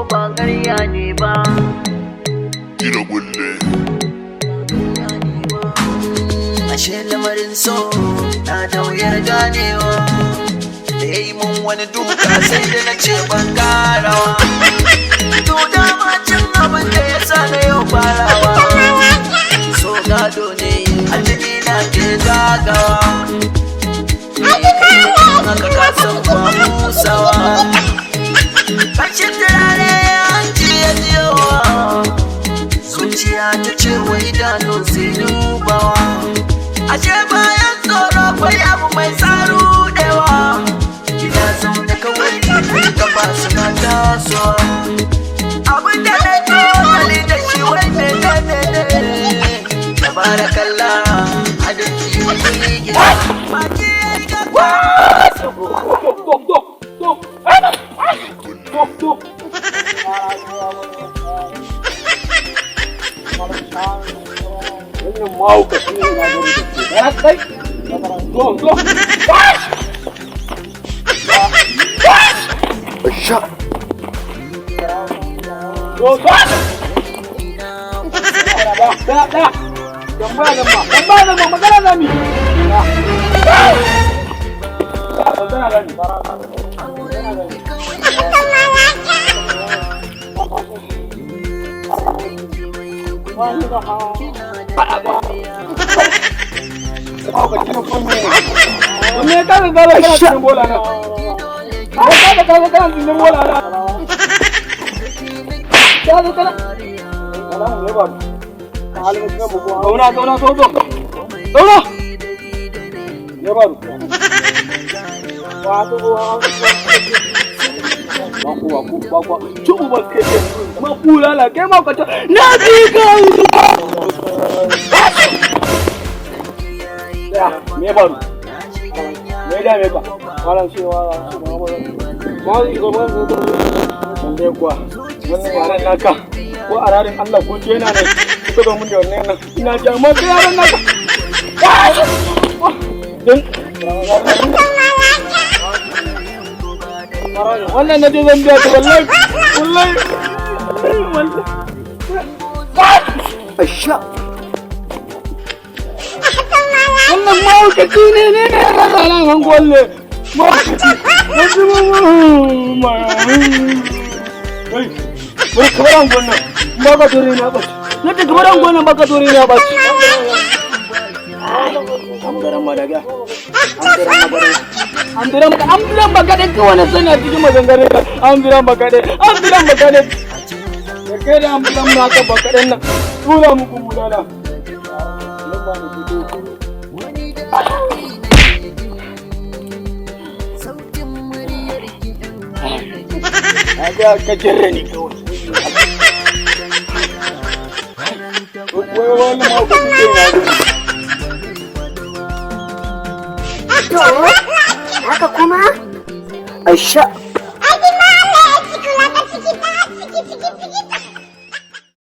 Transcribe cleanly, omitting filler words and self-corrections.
ba ƙarya ne ba. Gida gulle. Ashe lamarin so na da wuyar ganewa. Da ya yi mun wani duka sai da na ce ban karawa. To dama cin abin da ya sa na yau farawa. So gado ne a jini na ke zagawa. Haka ka san ba musawa. Kashin turare hanci ya jiyowa. Zuciya ta ce wa idanu sai dubawa. Ashe bayan tsoro kwai abu mai tsarudewa. Ina zaune kawai kafa suna tasowa. Abin da na tozali da shi wai mene ne. Tabarakallah adalci wani gida. Baki ya yi gaba. Stop, stop, stop. Stop, stop. Wannan mahaukaci ne na gani da ke. Ya kai. Stop, stop. Asha. Stop, stop. Daya, daya. Tambaya zan ma. Tambaya zan ma, magana za mu yi. Magana za mu yi. Me ka ga gaba kana cikin bola na? Ka ga ka kana cikin bola na? Ka ga kana. Salamu alaikum. Zauna, zauna, zo, zo. Zauna. Me ba Bako, bako, bako. Ci uban kai, ma bulala kai ma ka ta. Na bi ka. Ya, me ya faru? Me ya dame ka? Malam cewa ma ma ma kuwa. Wannan yaran naka ko a rarin Allah ko yana ne suka zo mun da wannan nan. Ina ji amma kai yaran naka. Dan wannan na je zan biya ta wallahi wallahi wallahi. Asha. Wannan mahaukaci ne ne ne rasa nan an gwalle. Mahaukaci. Wasu ma. Kai, bari kamar an gwannan. Ba ka dore na ɓaci. Na ce kamar an gwannan ba ka dore na ɓaci. Amdaran madaga. Amdaran madaga. Amdaran amdaran bakaɗe kawai na sani a cikin maganganun ka. Amdaran bakaɗe. Amdaran bakaɗe. Da kai da amdaran naka bakaɗen nan. Tura muku bulala. Kaga ka jirre ni kawai. Wai wani mahaukaci ne na gudu. To, haka kuma? Asha.